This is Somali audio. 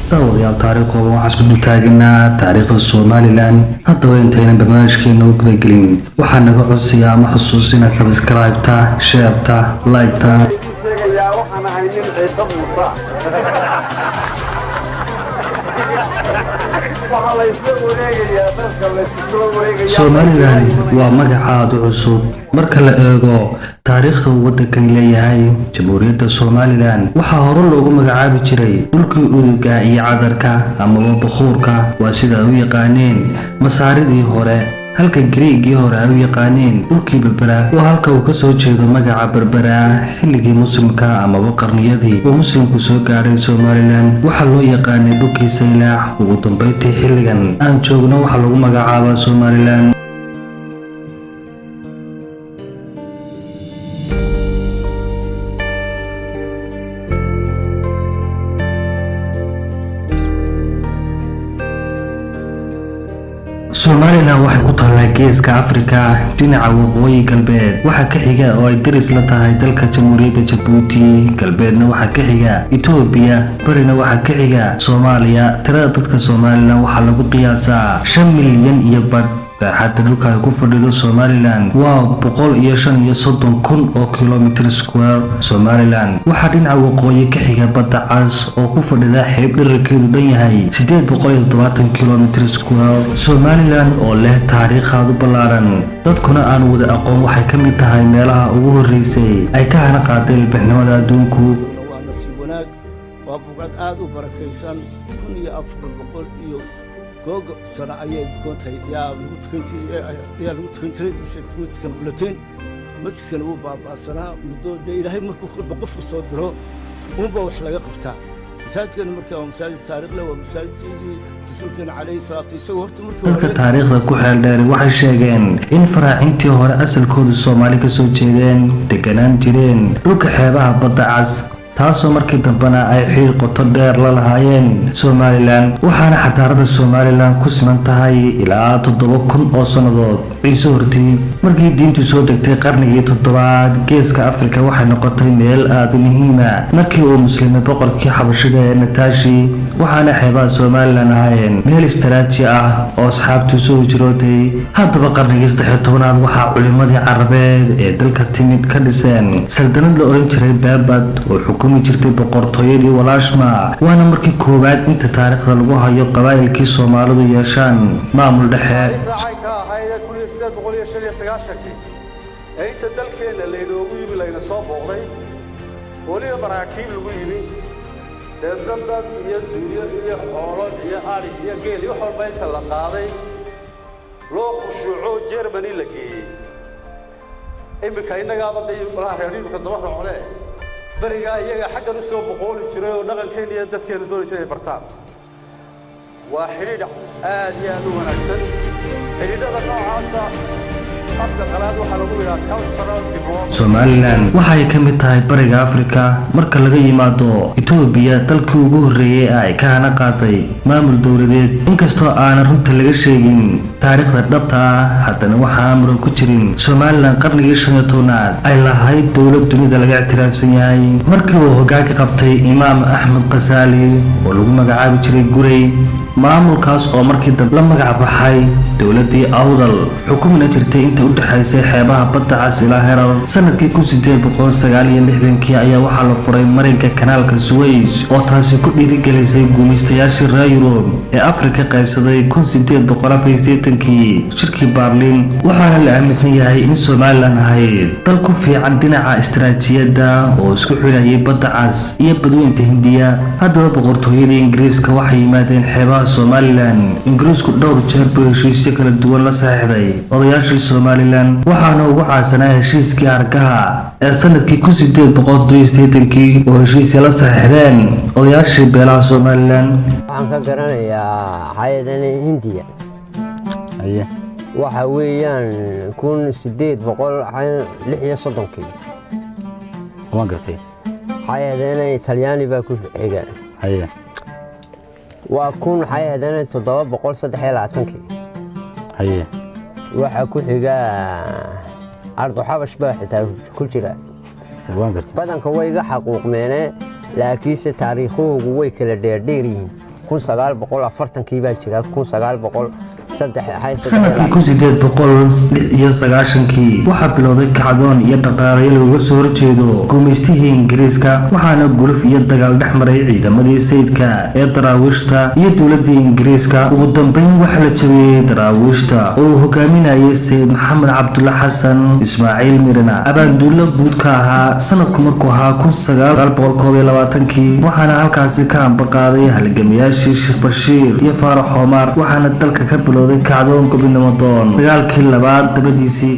Daawadayaal, taariikh kooban waxaan isku dul taaganaa taariikhda Somaliland. Haddaba, intaynan barnaamijkeena u gudagelin, waxaa naga codsiya ama xusuusina subscribe-ta, share-ta, like-ta. Sheegayaa waxaan ahay nin Ciise Muuse. Waxaa la isla wareegayaa dalka la isla wareegayaa. Somaliland waa magacaadu cusub marka la eego taariikhda uu waddankani leeyahay. Jamhuuriyadda Somaliland waxaa hore loogu magacaabi jiray dhulkii uduga iyo cadarka amaba bakhuurka, waa sida ay u yaqaaneen Masaaridii hore, halka Griigii hore ay u yaqaaneen dhulkii Berbera, oo halka uu kasoo jeedo magaca Berbera. Xilligii Muslimka amaba qarniyadii uu Muslimku soo gaadhay Somaliland, waxaa loo yaqaanay dhulkii Saylaax. Ugu dambeyntii, xilligan aan joogno, waxaa lagu magacaabaa Somaliland. Somaliland waxay ku taallaa Geeska Afrika, dhinaca waqooyi galbeed waxaa ka xiga oo ay deris la tahay dalka Jamhuuriyadda Jabuuti, galbeedna waxaa ka xiga Itoobiya, barina waxaa ka xiga Soomaaliya. Tirada dadka Somaliland waxaa lagu qiyaasaa 5.5 milyan. Baaxadda dhulka ay ku fadhido Somaliland waa 135,000 oo kilomitr square. Somaliland waxaa dhinaca waqooyi ka xiga Badda Cas oo ku fadhida xeeb dherarkeedu dhan yahay 870 kilomitr square. Somaliland oo leh taariikhaad u ballaaran, dadkuna aan wada aqoon, waxay ka mid tahay meelaha ugu horreysay ay ka hana qaaday ilbixnimada adduunku. Waa nasiib wanaag, waa buqcad aad u barakaysan. 1400 iyo googo sano ayay bukoon tahay. Yaa lagu tukan jiray masjidkan Qulateyn. Masjidkan wuu baaba'sanaa muddo. Dee Ilaahay markuu kolba qofu soo diro uunbaa wax laga qabtaa. Masaajidkan marka waa masaajid taariikh leh, waa masaajidkii Rasuulkeena calayhi salaatu isagoo horta markii Dadka hore taariikhda ku xeeldheeri waxay sheegeen in faraacintii hore asalkoodu Soomaali ka soo jeedeen, deganaan jireen dhulka xeebaha Badda Cas, taasoo markii dambena ay xiriir qoto dheer la lahaayeen Somaliland. Waxaana xadaarada Somaliland ku siman tahay ilaa 7000 oo sannadood Ciise hortii. Markii diintu soo degtay qarnigii toddobaad, Geeska Afrika waxay noqotay meel aada u muhiima markii uu muslimay boqorkii Xabashida ee Nataashi. Waxaana xeebaha Somaliland ahaayeen meel istaraaji ah oo asxaabtu soo hijrootay. Haddaba, qarnigii 13aad waxaa culimadii Carabeed ee dalka timid ka dhiseen saldanad la oran jiray Beebad oo xukumi jirtay boqortooyadii Walaashma. Waana markii koowaad inta taariikhda lagu hayo qabaa'ilkii Soomaalidu yeeshaan maamul dhexe. Raacay ka ahayd 1895-kii ee inta dalkeenna laynoogu yimi, layna soo booqday, weliba maraakiib lagu yimi. Dee dad iyo dunyo iyo xoolo iyo ari iyo geel iyo wax walba inta la qaaday loo khushuuco Germany la geeyey. Iminka innagaaba dee malaha reer Yurubka daba rocole, berigaa iyaga xaggan u soo boqooli jiray oo dhaqankeenna iyo dadkeenna doonaysa inay bartaan. Waa xidhiidh aad iyo aad u wanaagsan. Xidhiidhada noocaasa afka qalaad waxaa lagu yidhaha cultural diplomacy. Somaliland waxay ka mid tahay Bariga Afrika marka laga yimaado Itoobiya, dalkii ugu horreeyey ee ay ka hana qaaday maamul dowladeed. Inkastoo aanan runta laga sheegin taariikhda dhabta ah, haddana waxaa muran ku jirin Somaliland qarnigii 15aad ay lahayd dowlad dunida laga ictiraafsan yahay, markii uu hoggaanka qabtay Imaam Axmed Khasaali oo lagu magacaabi jiray Gurey, maamulkaas oo markii dambe la magac baxay dowladii Awdal, xukumina jirtay inta u dhexaysay xeebaha Badda Cas ilaa Herar. Sanadkii 1869-kii ayaa waxaa la furay marinka kanaalka Suways, oo taasi ku dhiirigelisay guumaystayaashii reer Yurub ee Afrika qaybsaday 1884-kii shirkii Baarliin. Waxaana la aaminsan yahay in Somaliland ahayd dal ku fiican dhinaca istaraatiijiyadda oo isku xidhayay Badda Cas iyo Badweynta Hindiya. Haddaba, boqortooyadii Ingiriiska waxay yimaadeen xeebaha Somaliland. Ingiriisku dhowr jeer buu heshiisyo kala duwan la saxiixday odayaashii Somaliland, waxaana ugu caansanaa heshiiskii Hargaha ee sanadkii 1887-kii oo heshiisya la saxiixdeen odayaashii beelaha Somaliland. Waxaan ka garanayaa hay-adan Hindiya. Waxa weeyaan 1836-kii. Waan gartay. Hay-adana Talyaani baa ku xiga. Waa kun hay-adana 723-kii. Waxaa ku xiga Ardu Xabash baa xitaa ku jira. Waan gartay. Badanka way iga xaquuqmeene, laakiinse taariikhuhu way kala dheerdheer yihiin. 1940-kii baa jira, 1903. Sanadkii 1896-kii waxaa bilowday kacdoon iyo dhaqaalayo looga soo horjeedo gumaystihii Ingiriiska, waxaana guluf iyo dagaal dhex maray ciidamadii sayidka ee Daraawiishta iyo dowladii Ingiriiska. Ugu dambeyn waxaa la jabiyey Daraawiishta oo uu hogaaminayay Sayid Maxamed Cabdulla Xasan, Ismaaciil Mirina abaanduulo guud ka ahaa, sanadku markuu ahaa 1921-kii. Waxaana halkaasi ka ambaqaaday halgamayaashii Sheekh Bashiir iyo Faarax Oomaar, waxaana dalka ka bilowday kacdoon gobinimo doon dagaalkii labaad dabadiisii.